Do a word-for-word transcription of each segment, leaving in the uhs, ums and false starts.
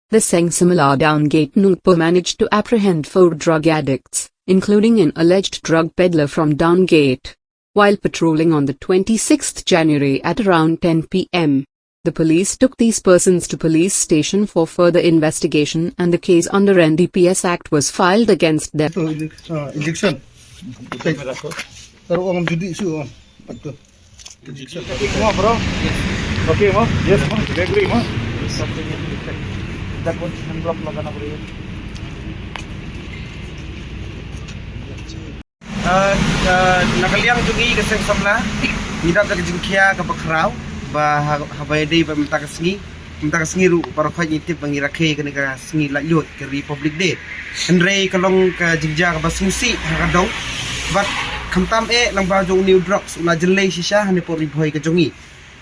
The Seng Samla Downgate Nongpoh managed to apprehend four drug addicts, including an alleged drug peddler from Downgate, while patrolling on the twenty-sixth January at around ten p m. The police took these persons to police station for further investigation and the case under N D P S Act was filed against them. Injection. Taruh orang judi su. Betul. Injection. Okay mo, bro? Okay mo? Yes mo. Agree mo? That one hand block lagana, bro. Na ka liang jong ngi ka Seng Samla, ngi dap da ka jingkhia kaba khraw ba haba ïadei bad mynta ka sngi, mynta ka sngi ruh baroh khoit ngi tip ba ngi rakhe kane ka sngi laitluid ka Republic Day. Hynrei ka long ka jingjia kaba sngewsih ha ka dong. Bad khamtam eh lang ba jong une u drugs u la jyllei shisha hangne hapoh Ri Bhoi ka jong ngi.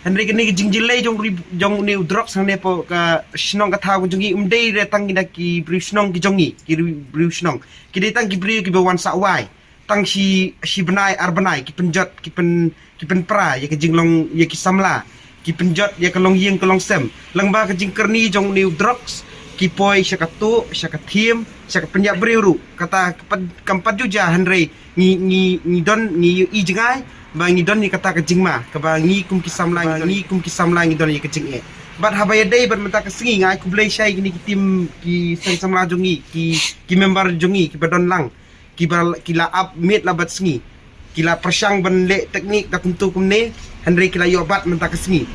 Hynrei kane ka jingjyllei jong une u drugs hangne hapoh ka shnong ka thaw ka jong ngi um dei re tang ki da ki briew shnong ki jong ngi, ki briew shnong. Ki dei tang ki briew kiba wan sah wai. Tang shi shi bnai ar bnai ki pynjot ki pyn ki pynpra ïa ka jinglong ïa ki samla, ki pynjot ïa ka longïing ka longsem. Lang ba ka jingkyrni jong une u drugs ki poi sha ka tuh sha ka thiem sha ka pynïap briew ruh. Kata kam pat ju jia hynrei ngi ngi ngi don ngi i jngai ba ngi don ïa kata ka jingma kaba ngi kum ki samla ngi kum ki samla ngi don ïa ka jingeh. Bad haba ïadei bad mynta ka sngi nga ai khublei shai kine ki tim ki Seng Samla jong ngi ki ki member jong ngi kiba don lang kiba ki la ap miet la bad sngi. Ki la pyrshang ban leh teknik da kumtu kumne hynrei ki la ïoh bat mynta ka sngi.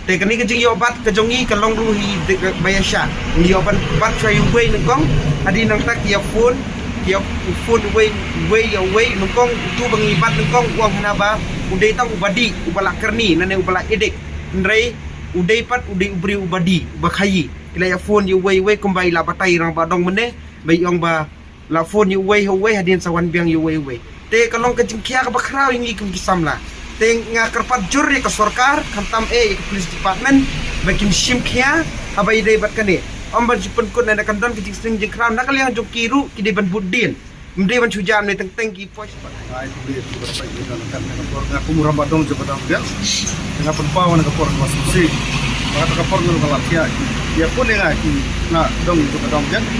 Te kane ka jingïoh bat ka jong ngi ka long ruh hi ba ïa sha ngi ïoh ban bat sha uwei nyngkong. Hadien nangta ki ïa phone ki ïa phone uwei uwei ïa uwei nyngkong utu ba ngi bat nyngkong u ong hana ba u dei tang uba dih uba la kyrni nane uba la edik. Hynrei u dei pat u dei u briew uba dih uba khaïi. Ki la ïa phone ïa uwei uwei kumba i la batai rang ba dong mynne ba i ong ba la phone ïa uwei ha uwei hadien sa wan biang ïa uwei uwei. Te ka long ka jingkhia kaba khraw ïa ngi kum ki samla. Te nga kyrpad jur ïa ka sorkar khamtam eh ïa ka police department ba kin shim khia haba ïadei bad kane. Ym ban ju pynkut na ka don ka jingsning jingkhraw na ka liang jong ki ruh ki dei ban bud dien. Ym dei ban shu jam ne teng teng ki poi. Ai khublei ïa ki baroh ïa ka por nga kum u rangbah dong jong ka Downgate. Nga pynpaw na ka por ba sngewsih. Ba ka por nga la thiah ïa pun ïa nga ki na dong jong ka Downgate.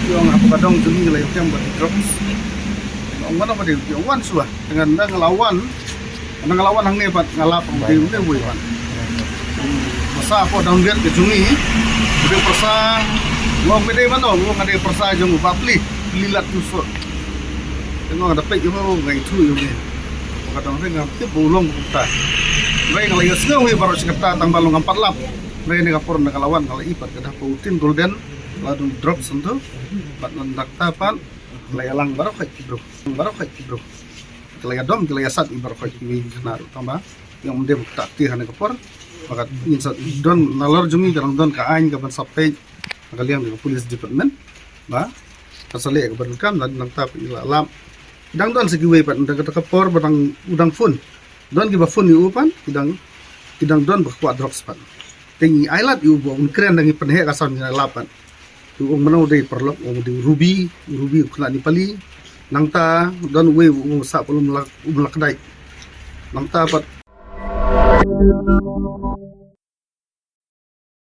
Ki ong ha ka dong jong ngi la ïoh kem ba drugs. Ong mana ba dei ki ong wan shuwa. Te nga nga la wan. Nga la wan hangne pat nga lap ong dei une uwei pat. Pyrsa hapoh Downgate ka jong ngi. Dei pyrsa. Nga ong dei mano, nga ong dei pyrsa jong u Bapli. Pli Lat Tusot. Te nga ong da peit ïa u nga ithuh ïa u. Ka dang te nga tip ba u long kumta. Hynrei nga la ïohsngew hi baroh shi katta tang ba long ngam pat lap. Hynrei ne ka por na ka la wan ka la i pat ka da pa u Tin Golden. La don drugs hangto. Pat nangta pat la ïalang baroh khoit ki briew. Baroh khoit ki briew. Ki la ïadom ki la ïasat i baroh khoit kiwei ki khynnah ruh tang ba ïa ym dei ba kata kti ha kane ka por. Ba ka ngin sa don nalor jong ngi ka dang don ka aiñ kaban sa peit ha ka liang ka police department ba ka sa leh kaba donkam. Nangta pat ngi la lap dang don sa kiwei pat nda kata ka por ba dang u dang phone. Don kiba phone ïa u pat ki dang ki dang don ba kwah drugs pat. Te ngi ai lad ïa u ba un kren da ngi pynheh ka sound ngi la lap pat. U ong mano dei paralok, u ong dei u Ruby, u Ruby u khynnah Nepali. Nangta don uwei u ong sah pa um la um la kdai. Nangta pat